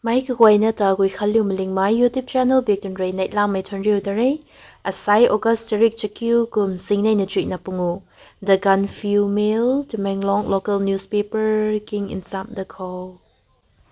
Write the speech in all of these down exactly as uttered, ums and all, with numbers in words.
Mei kaguayna ta Guikhanliu Malingmei YouTube channel bik tun rui neihlamei thuanriu ta re. Asai August tarik chakiu kum singnei na chuihna pungu. The Gaanphiu Mail, Tamenglong local newspaper king nchamh da khou.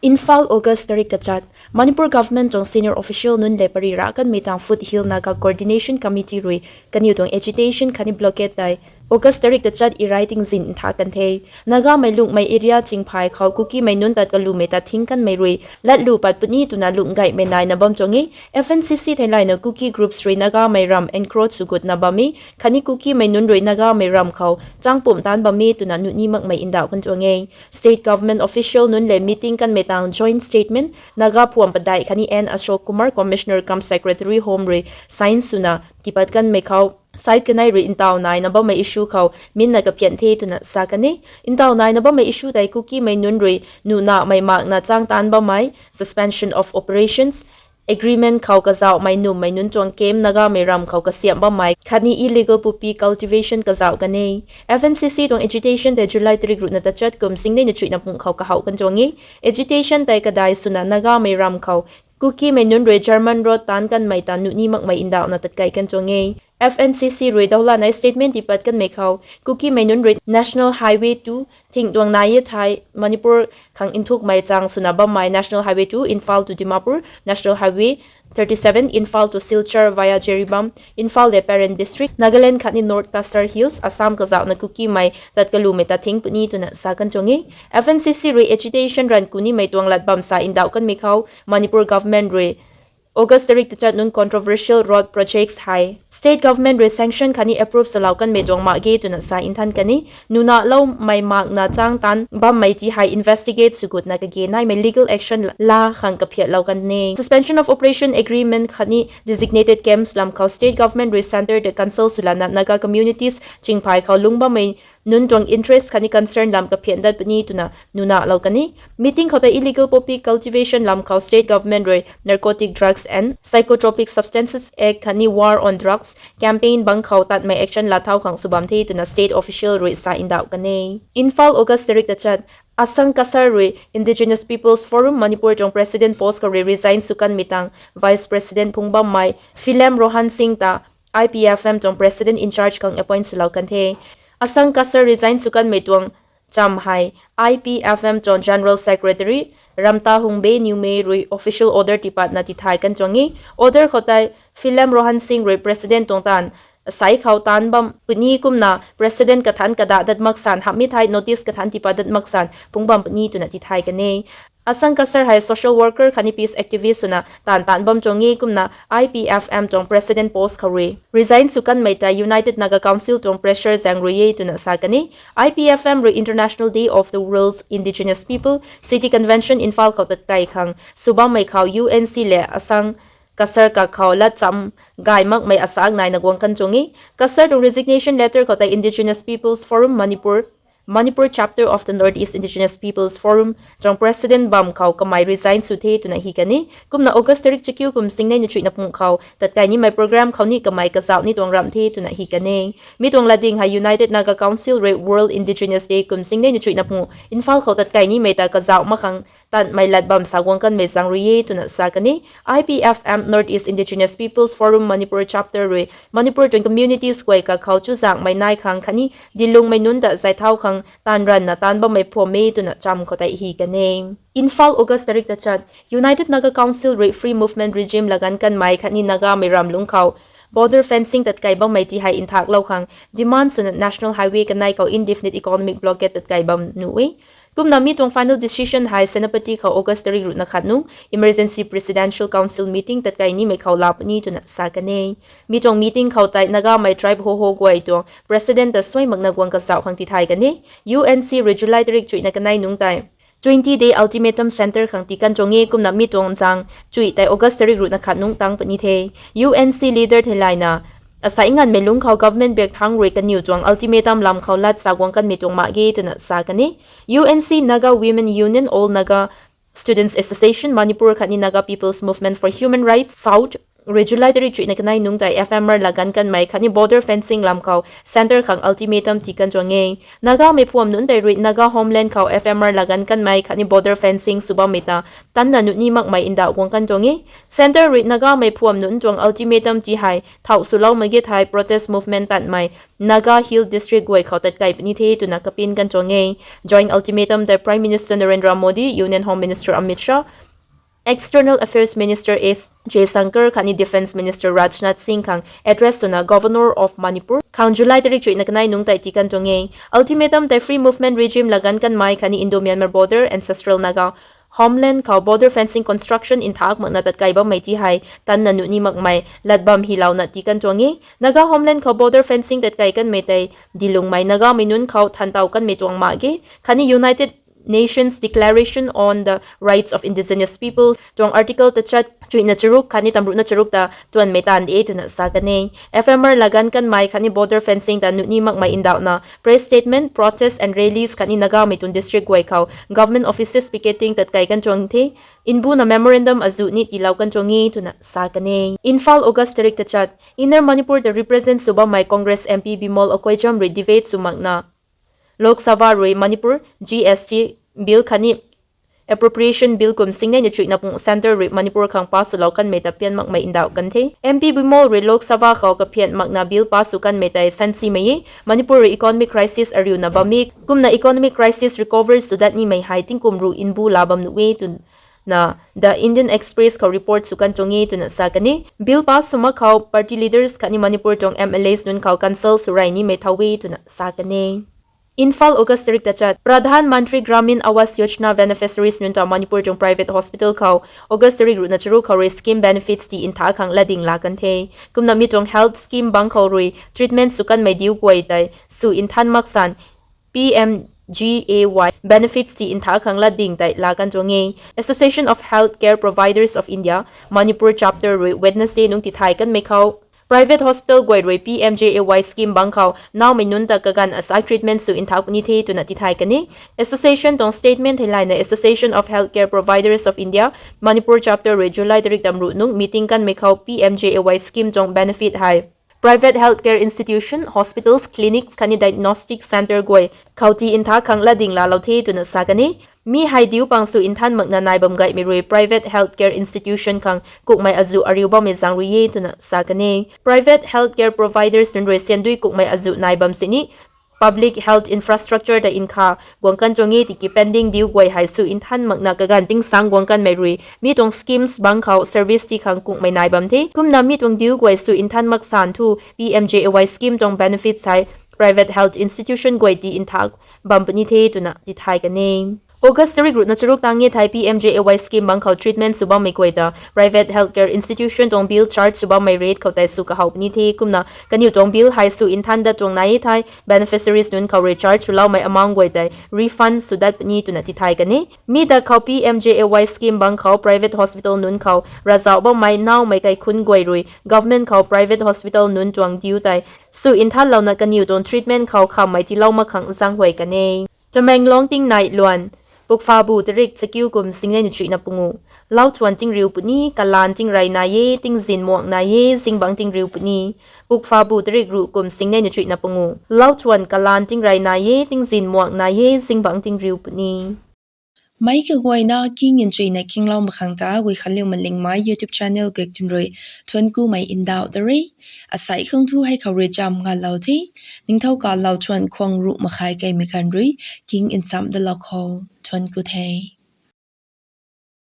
Imphal, August tarik tachat. Manipur government tuang senior official nunc le pary ra kanmei tang Foothill Naga Coordination Committee rui kaniw tuang agitation khatni blockade tei August tarik tachat irai tingzin ntha kan the. Nagamei lungmei area chingphay khou Kukimei nunc tat kalumei tat thing kanmei rui latlu pat puni twna lunggaihmei naina bam tuang e. F N C C theilayna Kuki groups rui Nagamei ram encroach swgutna bam e, khatni Kukimei nunc rui Nagamei ram khou changpumh taanc bam e twna nuhni makmei ndauh kan tuang e. State government official nunc le meeting kanmei tang joint statement Naga phuam padeih khatni N Ashok Kumar, Commissioner cum Secretary Home rui sign swna tiipat kanmei khou side kanei rui ntaw naina bammei issue khou minna kaphian the twna sa kan e. Ntaw naina bammei issue tei Kukimei nunc rui nuhnamei makna chang taanc bammei Suspension of Operations agreement khou kazauhmei nummei nunc tuang camp Nagamei ram khou kasiamh bammei khatni illegal poppy cultivation kazauh kan e. F N C C tuang agitation tei July tarik ruhna tachat kum singnei na chuihna pung khou kahouh kan tuang e. Agitation tei kadai swna Nagamei ram khou Kukimei nunc rui German road taanc kanmei ta nuhni makmei ndauhna tatkei kan tuang e. F N C C rui dawlanei statement tiipat kanmei khou Kukimei nunc rui National Highway two thing tuang nai e thei Manipur khang nthukmei chang swna bammei National Highway two, Imphal to Dimapur, National Highway thirty-seven, Imphal to Silchar via Jiribam, Imphal le Peren District, Nagaland khatni North Cachar Hills, Assam kazauhna Kukimei tat kalumei tat thing puni twna sa kan tuang e. F N C C rui agitation ranv kunimei tuang lat bam sa ndauh kanmei khou Manipur government rui August tarik tachat nunc controversial road projects hei state government rui sanction khatni approve swlou kanmei tuang mak ge twna sa nthan kan e. Nuhnaloumei makna chang taanc bammei ti hei investigate swgutna kage naimei legal action la khang kaphiatlou kan e. Suspension of Operation agreement khatni designated camps lam khou state government rui centre ta consult swlana Naga communities chingphay khou lungc bammei nunc tuang interest khatni concern lam kaphian dat puni twna nuhnalou kan e. Meeting khou tei illegal poppy cultivation lam khou state government rui Narcotic Drugs and Psychotropic Substances Act khatni War on Drugs campaign bang khou tatmei action laa thau khang sw bam the twna state official rui sa ndauh kan e. Imphal, August tarik tachat. Asang Kasar rui Indigenous Peoples Forum Manipur tuang president post khou rui resign sw kanmei tang vice president phungc bammei Philem Rohan Singh ta I P F M tuang president in charge khang appoint swlou kan the. Asang Kasar resign sw kanmei tuang cham hei I P F M tuang general secretary Ramtahungbe Newmai rui official order tiipatna tithay kan tuang e. Order khou tei Philem Rohan Singh rui president tuang taanv sai khou taanc bam puni kumna president kathanc kadah dat mak san hamhmei thei notice kathanc tiipat dat mak san phungc bam puni twna tithay kan e. Asang Kasar hei social worker khatni peace activist swna taanv taanc bam tuang e kumna I P F M tuang president post khou rui resign sw kanmei tei United Naga Council tuang pressure zaeng rui e twna sa kan e. I P F M rui International Day of the World's Indigenous People City Convention Imphal khou tatkei khang sw bammei khou U N C le Asang Kasar kakhou lat cham gay makmei asak naina guang kan tuang e. Kasar tuang resignation letter khou tei Indigenous Peoples Forum Manipur, Manipur Chapter of the North East Indigenous Peoples Forum tuang president bam khou kamei resign sw the twna hi kan e. Kumna August tarik chakiu kum singnei na chuihna pung khou tatkei nimei program khou ni kamei kazauh ni tuang ramh the twna hi kan e. Mi tuang latding hei United Naga Council rui World Indigenous Day kum singnei na chuihna pung Imphal khou tatkei nimei ta kazauh mak khang tanmei lat bam sa guang kanmei zaeng rui e twna sa kan e. I P F M, North East Indigenous Peoples Forum Manipur Chapter rui Manipur tuang communities guay kakhou chuzaenghmei nai khang khatni dilungmei nunc ta zay thau khang taanv ranvna taanc bammei phuam e twna cham khou tei hi kan e. Imphal, August tarik tachat. United Naga Council rui free movement regime laganv kanmei khatni Nagamei ram lungc khou border fencing tatkei bammei ti hei nthaklou khang demand swna National Highway kanei khou indefinite economic blockade tatkei bam nuh e. Kumna mi tuang final decision hei Senapati khou August tarik ruhna khat nung Emergency Presidential Council meeting tatkei nimei khou laa puni twna sa kan e. Mi tuang meeting khou tei Nagamei tribe hoho guay tuang president ta suai makna guang kazauh khang tithay kan e. U N C rui July tarik chuihna kanei nungc tei twenty day ultimatum centre khang tii kan tuang e kumna mi tuang zaeng chuih tei August tarik ruhna khat nungc tang puni the. U N C leader theilayna asai nganvmei lungc khou government biak thangc rui kaniw tuang ultimatum lam khou lat sa guang kanmei tuang mak ge twna sa kan e. U N C, Naga Women Union, All Naga Students Association Manipur khatni Naga People's Movement for Human Rights South rui July tarik chuihna kanei nungc tei F M R laganv kanmei khatni border fencing lam khou centre khang ultimatum tii kan tuang e. Nagamei phuam nunc tei rui Naga homeland khou F M R laganv kanmei khatni border fencing sw bammei ta tanna nuh ni makmei ndauh guang kan tuang e. Centre rui Nagamei phuam nunc tuang ultimatum tii hei thauh swloumei ge thei protest movement tanmei Naga Hill District guay khou tatkai puni the twna kapin kan tuang e. Joint ultimatum tei Prime Minister Narendra Modi, Union Home Minister Amit Shah, External Affairs Minister S Jaishankar khatni Defence Minister Rajnath Singh khang address swna Governor of Manipur khang July tarik chuihna kanei nungc tei tii kan tuang e. Ultimatum tei free movement regime laganv kanmei khatni Indo-Myanmar border, ancestral Naga homeland khou border fencing construction nthak makna tatkai bammei tii hei tanna nuh ni makmei lat bam hylouna tii kan tuang e. Naga homeland khou border fencing tatkai kanmei tei dilungmei Nagamei nunc khou thantaw kanmei tuang mak ge khatni United Nations Declaration on the Rights of Indigenous Peoples tuang article tachat chuihna charuk khatni tamruhna charuk ta tuanmei taanv de twna sa kan e. F M R laganv kanmei khatni border fencing ta nuh ni makmei ndauhna press statement, protest and rallies khatni Nagamei tuang district guay khou government offices picketing tatkai kan tuang the. Mbuna memorandum azuh ni tiilou kan tuang e twna sa kan e. Imphal, August tarik tachat: Inner Manipur ta represent sw bammei Congress M P Bimol Akoijam rui debate sw makna Lok Sabha rui Manipur G S T bill khatni Appropriation Bill kum singnei na chuihna pung centre rui Manipur khang pass swlou kanmei ta pian makmei ndauh kan the. M P Bimol rui Lok Sabha khou kaphian makna bill pass sw kanmei tei sansimei e. Manipur rui economic crisis ariuna bam e. Kumna economic crisis recover sw dat nimei hei tingkum ruh mbu la bam nuh e twna The Indian Express khou report sw kan tuang e twna sa kan e. Bill pass sw mak khou party leaders khatni Manipur tuang M L As nunc khou consult sw rey nimei thau e twna sa kan e. Imphal, August tarik tachat: Pradhan Mantri Gramin Awas Yojana beneficiaries nunc ta Manipur tuang private hospital khou August tarik ruhna charuk khou rui scheme benefits tii ntha khang latding laa kan the. Kumna mi tuang health scheme bangc khou rui treatment sw kanmei diu guay tei sw nthan mak san P M G A Y benefits tii ntha khang latding tei laa kan tuang e. Association of Healthcare Providers of India, Manipur chapter rui Wednesday nungc tithay kanmei khou private hospital guay rui P M G A Y scheme bangc khou naumei nunc ta kaganv asai treatment sw ntha puni the twna tithay kan e. Association tuang statement theilayna Association of Healthcare Providers of India, Manipur chapter rui July tarik tamruh nungc meeting kanmei khou P M G A Y scheme tuang benefit hei private healthcare institution, hospitals, clinics khatni diagnostic centre guay khou tii ntha khang latding laalou the twna sa kan e. Mi hei diu pang sw nthan makna nai bam gaymei rui private healthcare institution khang kukmei azuh ariu bammei zaeng rui e twna sa kan e. Private healthcare providers nunc rui siandui kukmei azuh nai bam sini public health infrastructure ta nkha guang kan tuang e tiki pending diu guay hei sw nthan makna kaganv tingsang guang kanmei rui mi tuang schemes bangc khou service tii khang kukmei nai bam the. Kumna mi tuang diu guay sw nthan mak san thu P M J A Y scheme tuang benefits hei private health institution guay tii ntha bam puni the twna tithay kan e. August tarik ruhna charuk tang e thei P M J A Y scheme bangc khou treatment sw bammei guay ta private healthcare institution tuang bill charge sw bammei rate khou tei sw kahaw puni the. Kumna kaniw tuang bill hei sw nthan dat tuang nai e thei beneficiaries nunc khou rui charge swloumei amount guay tei refund sw dat puni twna tithay kan e. Mi dat khou P M J A Y scheme bangc khou private hospital nunc khou ravzauh bammei naumei kaikhunc guay rui government khou private hospital nunc tuang diu tei sw nthanlouna kaniw tuang treatment khou khammei tiilou mak khang zaenghuay kan e. Tamenglong tingnai luan, Pukphabu tarik chakiu kum singnei na chuihna pungu. Lauthuan tingriu puni, kalan tingrey nai e, tingzin muang nai e, zingbangc tingriu puni. Pukphabu tarik ruh kum singnei na chuihna pungu. Lauthuan kalan tingrey nai e, tingzin muang nai e, zingbangc tingriu puni. Meic kaguayna king nchuina kinglou mak khang ta Guikhanliu Malingmei YouTube channel bak twn rui thuanc kumei ndauh da re. Asei khang thu hei khou rui cham ngalou the. Ningthou kalou thuan khwang ruh makhai kaimei ganv rui king nchamc dalou khou thuanc ku the.